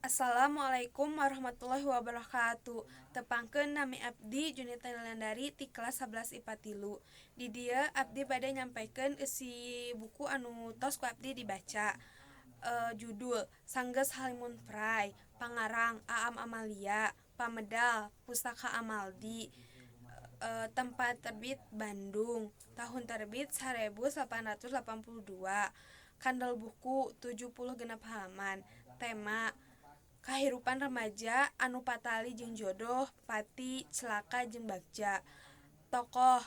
Assalamualaikum warahmatullahi wabarakatuh. Tepangkeun, nami abdi Junita Nilandari ti kelas 11 IPA 3. Di dieu abdi bade nyampaikan eusi buku anu tos ku abdi dibaca. Judul Sanggeus Halimun Prai, pangarang Aam Amalia, pamedal Pustaka Amaldi, tempat terbit Bandung, tahun terbit 1882, kandel buku 76 halaman, tema kahirupan remaja anu patali jeung jodoh, pati, celaka jeung bagja, tokoh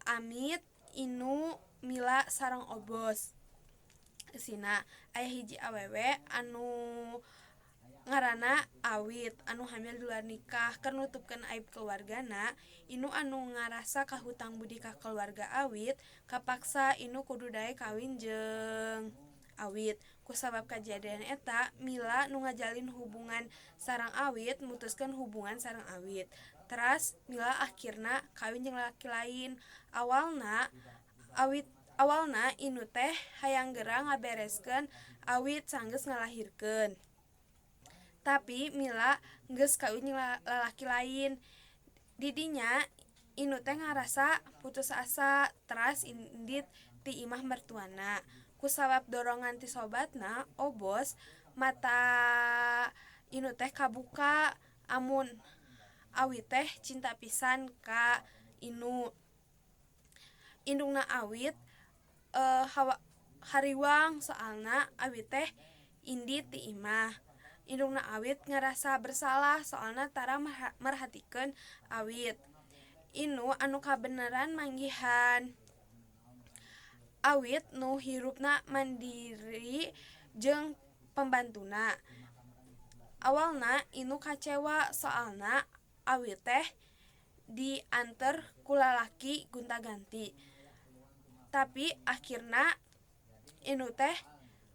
Amit, Inu, Mila sareng Obos. Eusina aya hiji awewe anu ngaranna Awit anu hamil di luar nikah. Keur nutupkeun aib keluargana, Inu anu ngarasa kahutang budi ka keluarga Awit, kapaksa Inu kudu daek kawin jeung Awit. Kusabab kajadian eta, Mila nu ngajalin hubungan sareng Awit mutuskeun hubungan sareng Awit, teras Mila akhirna kawin jeung lalaki lain. Awalna Inu teh hayang geura ngabereskeun Awit sanggeus ngalahirkeun, tapi Mila geus kawin jeung lalaki lain. Di dinya Inu teh ngarasa putus asa, teras indit ti imah mertuana. Kusabab dorongan ti sobatna, Obos, mata Inu teh kabuka amun Awit teh cinta pisan ka Inu. Indungna Awit hariwang soalna Awit teh indit ti imah. Indungna Awit ngarasa bersalah soalna tara merhatikeun Awit. Inu anu kabeneran manggihan Awit nu hirupna mandiri jeung pembantuna. Awalna Inu kacewa soalna Awit teh dianter ku lalaki gonta-ganti, tapi akhirna Inu teh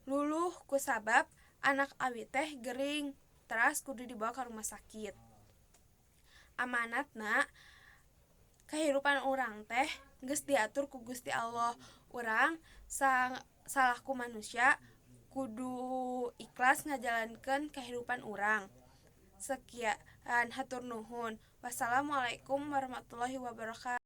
luluh kusabab anak Awit teh gering teras kudu dibawa ka rumah sakit. Amanatna, kahirupan urang teh geus diatur ku Gusti Allah. Urang salaku manusia kudu ikhlas ngajalankeun kahirupan urang. Sekian, hatur nuhun. Wassalamualaikum warahmatullahi wabarakatuh.